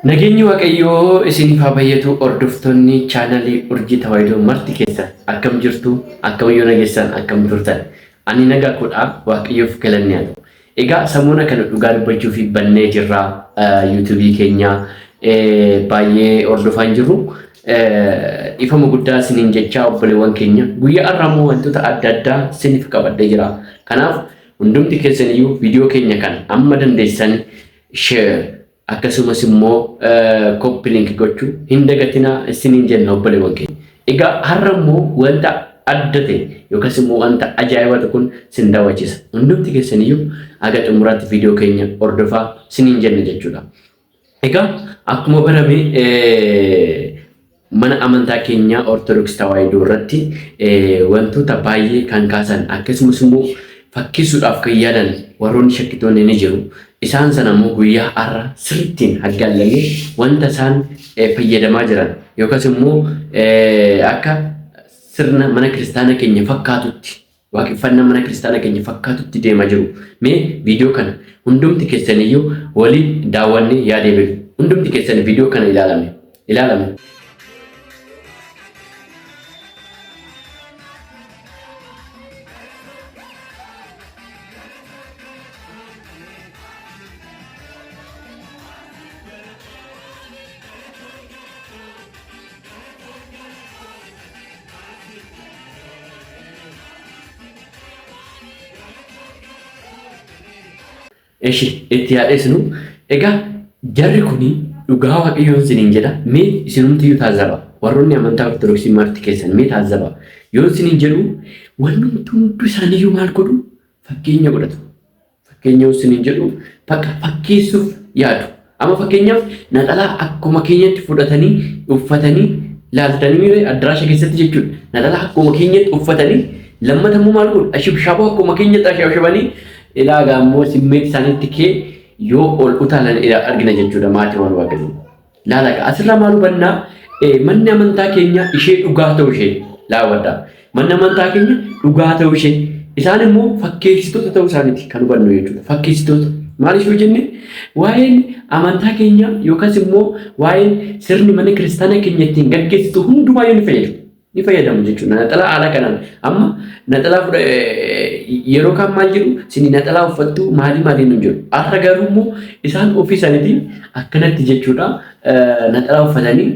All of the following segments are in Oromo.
Nageenyi Waaqayyoo isiniif haa baay'atu hordoftoonni chaanalii Urjii Tawaahidoo marti keessan akkam jirtu akkam yoo nageessan akkam turtan ani nagaa koodha Waaqayyoof galanni haa ta'u. Egaa samuuna kana dhugaa dubbachuu fi bannee jirra yuutuubii keenya baay'ee hordofaa hin jirru. Dhiifama guddaa isiniin jechaa obboleewwan keenya guyyaa har'aa immoo wantoota adda addaa isiniif qabadhee jira. Kanaaf hundumti keessan iyyuu viidiyoo keenya kana amma dandeessan share akkasumas immoo copy link gochuu hin dagatinaa isiniin jenna obboleewwan keenya. Egaa har'a immoo wanta adda ta'e yookaas immoo wanta ajaa'ibaa tokkoon sin daawwachiisa. Hundumti keessan iyyuu haga xumuraatti viidiyoo keenya hordofaa isiniin jenna jechuudha. Egaa akkuma barame mana amantaa keenyaa Ortodoksii Tawaahidoo irratti wantoota baay'ee kan kaasan akkasumas immoo fakkeessuudhaaf kan yaalan warroonni shakkitoonni ni jiru. Isaan sana immoo guyyaa har'a sirriittiin haggaallamee wanta isaan fayyadamaa jiran yookaas immoo akka sirna mana kiristaana keenya fakkaatutti waaqeffannaa mana kiristaana keenya fakkaatutti deemaa jiru. Mee viidiyoo kana hundumti keessaniyyuu waliin daawwannee yaadee bilu. Hundumti keessan viidiyoo kana ilaalame. Ilaalame. Eshi itti yaadheesnu egaa jarri kuni dhugaa waaqayyoon isiniin jedha mee isinumtiyyuu taazzaba warroonni amantaa ortodoksii marti keessan mee taazzaba yoon isiniin jedhu wannumti hundi isaaniiyyuu maal godhu fakkeenya godhatu Fakkeenya yoo isiniin jedhu bakka fakkeessuuf yaadu. Amma fakkeenyaaf naxalaa akkuma keenyatti fudhatanii uffatanii laaltanii miire addaraasha keessatti jechuudha. Naxalaa akkuma keenyatti uffatanii lammata immoo maal godhu ashabshaboo akkuma keenyatti ashabshabanii ilaagaa immoo simmeet isaaniitti kee yoo ol utaalan argina jechuudha maatiiwwan waaqayyoo. Laala gaa asirraa maal hubannaa manni amantaa keenya ishee dhugaa ta'uu ishee laawwadha. Manni amantaa keenya dhugaa ta'uu ishee isaan immoo fakkeessitoota ta'uu isaaniiti kan hubannu jechuudha. Fakkeessitoota maaliif yoo jenne waa'een amantaa keenya yookaas immoo waa'een sirni mana kiristaanaa keenya ittiin gaggeessitu hundumaayyuu ni fayyadu. Ni fayyadamu jechuudha. Naxalaa haala kanaan amma naxalaa fudha yeroo kaan maal jedhu sini naxalaa uffattu maalii maalii nu jedhu. Har'a garuu immoo isaan ofii isaaniitiin akkanatti jechuudha naxalaa uffatanii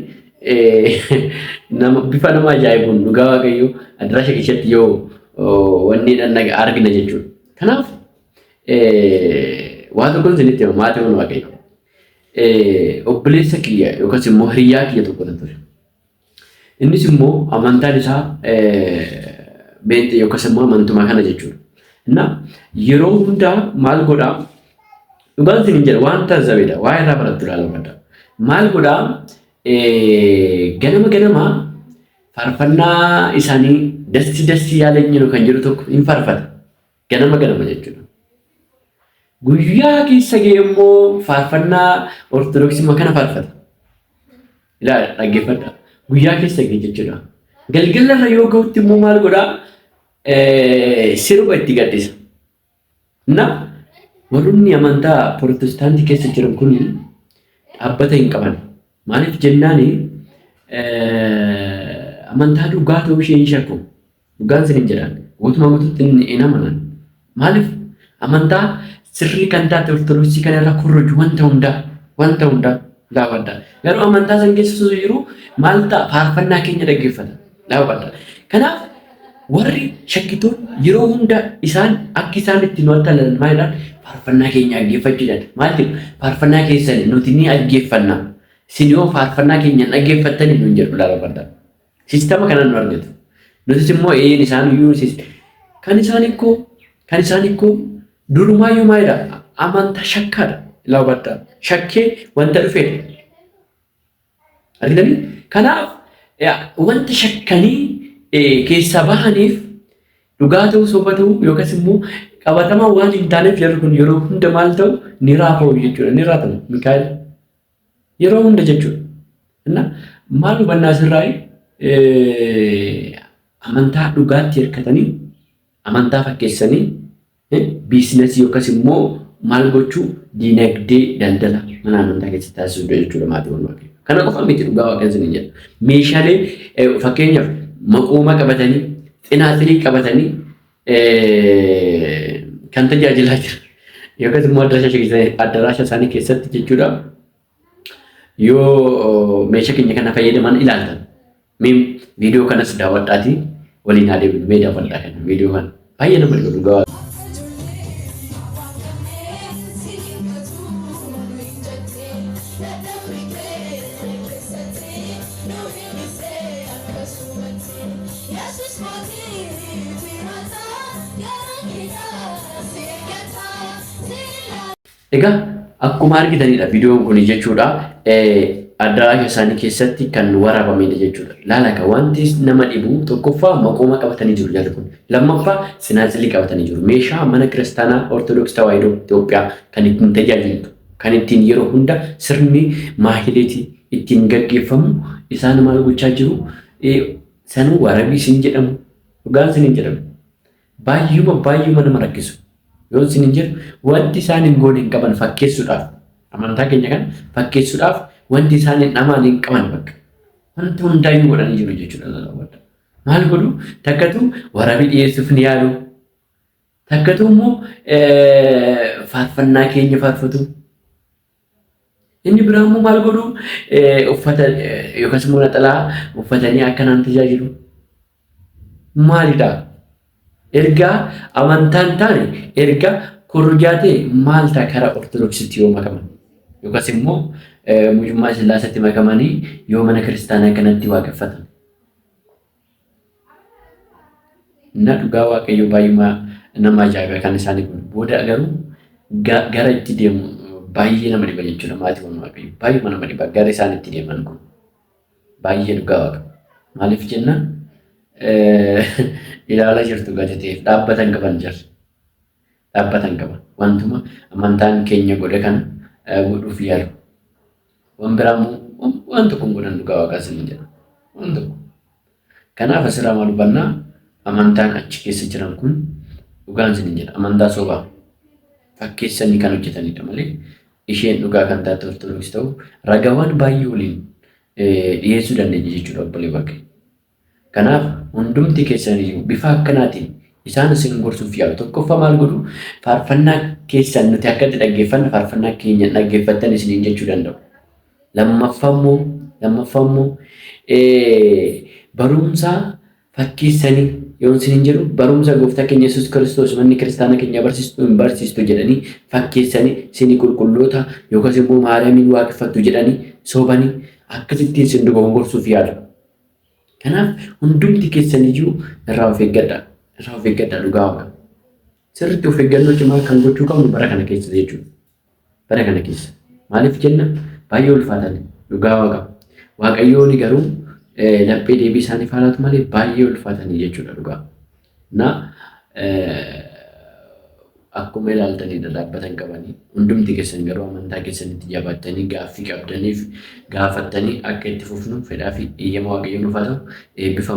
nama bifa nama ajaa'ibuun dhugaa waaqayyoo addaraasha keessatti yoo wanni argina jechuudha. Kanaaf waa tokkoon isinitti hima maatiiwwan waaqayyoo. Obboleessa kiyya yookaas immoo hiriyaa kiyya tokko ture. Innis immoo amantaan isaa beenxee yookaas immoo amantuma kana jechuudha. Na yeroo hundaa maal godhaa? Dhugaan isin hin jedha waan taazzabeedha. Waa irraa barattu ilaaluu Maal godhaa? Ganama ganama faarfannaa isaanii dassi dassi yaaleenyinu kan jedhu tokko hin faarfata. Ganama ganama jechuudha. Guyyaa keessa ga'e immoo faarfannaa Ortodoksii kana faarfata. Ilaala dhaggeeffadha. Guyyaa keessa ga'e jechuudha. Galgala irra yoo ga'utti immoo maal godhaa? Sirba itti gadhisa. Na warroonni amantaa Pirotestaantii keessa jiran kun dhaabbata hin qaban. Maaliif jennaani amantaa dhugaa ta'uu ishee hin shakku. Dhugaan isiniin jedhaan guutumaa guutuutti hin amanan. Maaliif amantaa sirrii kan taate ortodoksii kana irraa korroju wanta hundaa wanta hundaa daawwadha. Garuu amantaa san keessa osoo jiru maal ta'a faarfannaa keenya dhaggeeffata daawwadha. Kanaaf warri shakkitoon yeroo hunda isaan akka isaan itti nu attallalan maalidhaan faarfannaa keenya dhaggeeffachuudhaan maal jedhu faarfannaa keessan nuti ni dhaggeeffanna isin yoo faarfannaa keenya hin dhaggeeffattani nuun jedhu daawwadha. Siistama kanaan nu argatu. Nutis immoo eeyyeen isaan iyyuu kan isaan ikkoo kan isaan ikkoo durumaayyuu maalidha amantaa shakkaadha. Ilaa hubadhaa. Shakkee wanta dhufedha. Argitanii? Kanaaf wanta shakkanii keessaa bahaniif dhugaa ta'uu soba ta'uu yookaas immoo Qabatamaa waan hin taaneef jarri kun yeroo hunda maal ta'u ni raafamu jechuudha. Ni raatamu Mikaa'el yeroo hunda jechuudha. Inna maal hubannaa asirraa amantaa dhugaatti hirkatanii amantaa fakkeessanii business yookaas immoo maal gochuu diinagdee daldala mana amantaa keessatti taasisuu jechuudha maatiiwwan waaqayyoo. Kana qofa miti dhugaa waaqayyoon isin jedha. Meeshaalee fakkeenyaaf maqooma qabatanii xinaaxilii qabatanii kan tajaajilaa jira. Yookaas immoo addaraasha isaanii keessatti jechuudha. Yoo meeshaa keenya kana fayyadaman ilaaltan mee viidiyoo kanas daawwadhaatii waliin haa deemnu mee daawwadhaa kana viidiyoo kana baay'ee nama dhiba dhugaa. Egaa akkuma argitanidha viidiyoon kun jechuudha addaraasha isaanii keessatti kan waraabamedha jechuudha. Laala ka wanti nama dhibu tokkoffaa maqooma qabatanii jiru jarri kun. Lammaffaa tsinaaxilii qabatanii jiru. Meeshaa mana kiristaanaa Ortodoksii Tawaahidoo Itoophiyaa kan ittiin tajaajiltu kan ittiin yeroo hunda sirni maahileetii ittiin gaggeeffamu isaan maal gochaa jiru sanuu warabii isin jedhamu dhugaan isin hin jedhamu. Baay'uma baay'uma nama rakkisu. Yoo isin hin jedhu wanti isaan hin goone hin qaban fakkeessuudhaaf amantaa keenya kana fakkeessuudhaaf wanti isaan hin dhamaan hin qaban bakka. Wanta hundaayyuu godhanii jiru jechuudha. Maal godhu takkatu warabii dhiyeessuuf ni yaalu. Takkatu immoo faarfannaa keenya faarfatu. Inni biraa immoo maal godhu uffata yookaas immoo naxalaa uffatanii akkanaan tajaajilu. Maalidha? Erga amantaan taane erga korojaa ta'e maal ta'a karaa Ortodoksiitti yoo makaman? Yookaas immoo mucummaa Sillaasetti makamanii yoo mana kiristaanaa kanatti waaqeffatan. Na dhugaa Waaqayyoo baay'uma nama ajaa'iba kan isaanii kun. Booda garuu gara itti deemu baay'ee nama dhiba jechuudha maatiiwwan Waaqayyoo. Baay'uma nama dhiba gara isaan itti deeman kun. Baay'ee dhugaa Waaqa. Maaliif jennaan ilaalaa jirtu gati ta'eef dhaabbatan qaban jirra. Dhaabbatan qaban. Wantuma amantaan keenya godhe kana godhuuf yaalu. Waan biraa immoo waan tokko hin godhan dhugaa waaqaa isin jedha. Waan tokko. Kanaaf asirraa maal hubannaa amantaan achi keessa jiran kun dhugaan isin jedha. Amantaa sobaa fakkeessanii kan hojjetanidha malee isheen dhugaa kan taate Ortodoksii ta'u ragaawwan baay'ee waliin dhiyeessuu dandeenya jechuudha obboleewwan keenya. Kanaaf hundumti keessaniyyuu bifa akkanaatiin isaan isin gorsuuf yaalu. Tokkoffaa maal godhu faarfannaa keessan nuti akka itti dhaggeeffannu faarfannaa keenya dhaggeeffattan isiniin jechuu danda'u. Lammaffaa immoo lammaffaa immoo barumsa fakkeessanii yoo isiniin jedhu barumsa gooftaa keenya Yesuus Kiristoos manni kiristaana keenya barsiistu hin barsiistu jedhanii fakkeessanii isinii qulqulloota yookaas immoo Maariyaamiin waaqeffattu jedhanii sobanii akkasittiin isin dogongorsuuf yaalu. Kanaaf hundumti keessaniyyuu irraa of eeggadhaa. Irraa of eeggadhaa dhugaa waaqa. Sirriitti of eeggannoo cimaa kan gochuu qabnu bara kana keessa jechuudha. Bara kana keessa. Maaliif jenna baay'ee ulfaatan dhugaa waaqa. Waaqayyoon garuu laphee deebii isaaniif haa laatu malee baay'ee ulfaatanii jechuudha dhugaa. Na akkuma ilaaltanidha dhaabbatan qabanii hundumti keessan garuu amantaa keessanitti jabaattanii gaaffii qabdaniif gaafattanii akka itti fufnu fedhaa fi eeyyama waaqayyoon nuuf haa ta'u eebbifama.